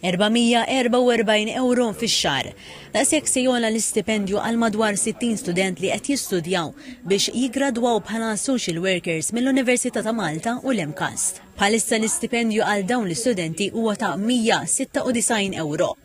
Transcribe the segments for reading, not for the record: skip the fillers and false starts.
444 ewro fix-xahar. Daqshekk se jogħla l-istipendju għal madwar 60 student li qed jistudjaw biex jiggradwaw bħala social workers mill-Università ta' Malta u l-MCAST. Bħalissa l-istipendju għal dawn l-istudenti huwa ta' 196 ewro.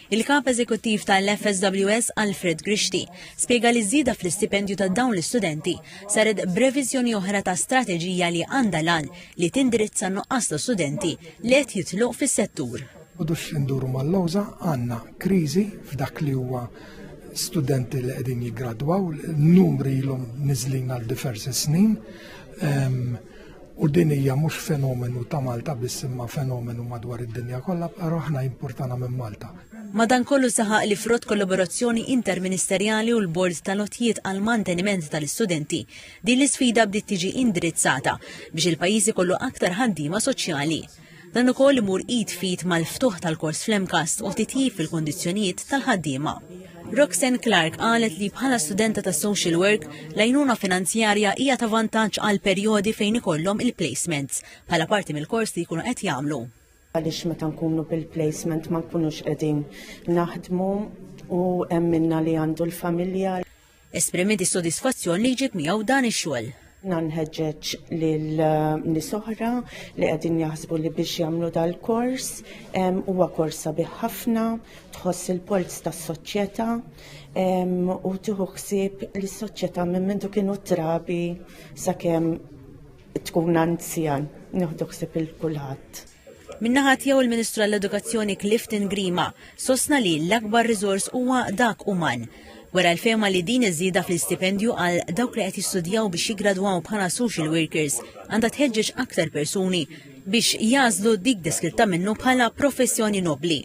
Il-Kap Eżekuttiv tal-FSWS Alfred Grixti spjega li żieda fl-istipendju ta' dawn l-istudenti saret b'reviżjoni oħra ta' strateġija li għandha l-għan li tindirizza nuqqas ta' studenti li qed jitlu fis-settur. Udux induru mal-lowża għandna kriżi f'dak li huwa studenti li qegħdin jiggradwaw, numri ilhom niżlin għal diversi snin. U din hija mhux fenomenu ta' Malta biss imma fenomenu madwar id-dinja kollha, però aħna jimpurtana minn Malta. Madankollu saħaq li frott kollaborazzjoni interministerjali u l-Bord tal-Għotjiet għall-Manteniment tal-Istudenti, din l-isfida bdiet tiġi indirizzata biex il-pajjiż ikollu aktar ħaddiema soċjali. Dan ukoll imur id f'id mal-ftuħ tal-kors fl-MCAST u titjib fil-kundizzjonijiet tal-ħaddiema. Roxanne Clark qalet li bħala studenta ta' social work, l-għajnuna finanzjarja hija ta' vantaġġ għal perjodi fejn ikollhom il-placements bħala parti mill-kors li jkunu qed jagħmlu. Għaliex meta nkunu bil-placement ma nkunux qegħdin naħdmu u hemm minna li għandu l-familja. Esprimiet is-sodisfazzjon li jġib miegħu dan ix-xogħol. Nħeġġeġ lil eh, nies oħra li qegħdin jaħsbu li biex jagħmlu dal-kors huwa kors sabiħ ħafna, tħoss il-polz tas-soċjetà u tieħu ħsieb lis-soċjetà minn mindu kienu trabi sakemm tkun anzjan, nieħdu ħsieb il kulħadd. Min-naħa tiegħu l-Ministru għall-Edukazzjoni Clifton Grima sostna li l-akbar riżors huwa dak uman. Wera l-fehma li din iż-żieda fl-istipendju għal dawk li qed jistudjaw biex jiggradwaw bħala social workers għandha tħeġġeġ aktar persuni biex jagħżlu dik deskritta minnu bħala professjoni nobbli.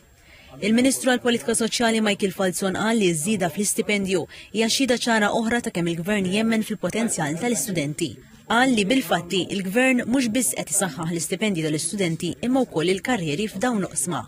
Il-Ministru għall-Politika Soċjali Michael Falzon qal li ż-żieda fl-istipendju hija xhieda ċara oħra ta' kemm il-Gvern jemmen fil-potenzjal tal-istudenti. Qal li bil-fatti il-Gvern mhux biss qed isaħħaħ l-istipendji tal-istudenti imma wkoll il-karrieri f'dawn l-oqsma.